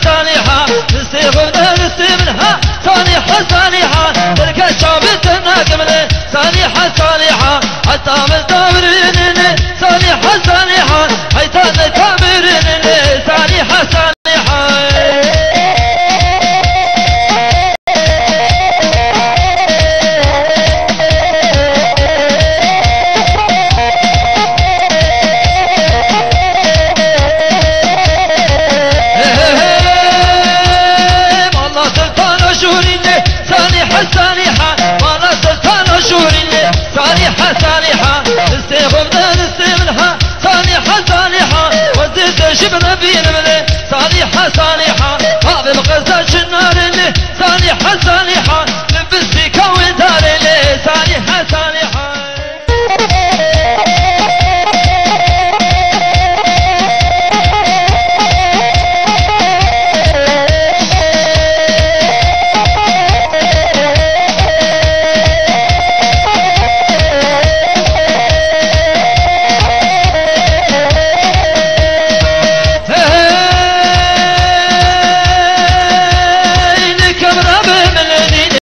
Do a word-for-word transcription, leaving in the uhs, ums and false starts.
Saliha, destê xwe bide destê min ha. Saliha, Saliha, derke çavê te nakim le. Saliha, Saliha, heta min tamirine. Saliha, Saliha, heta te tamirine. Saliha, Saliha. Mala Sultana şûrîne, Saliha, Saliha. Mala Sultana şûrîne, Saliha, Saliha. Destê xwe bide destê min ha. Saliha, Saliha. Wezê te jî bide bînim le. Saliha, Saliha.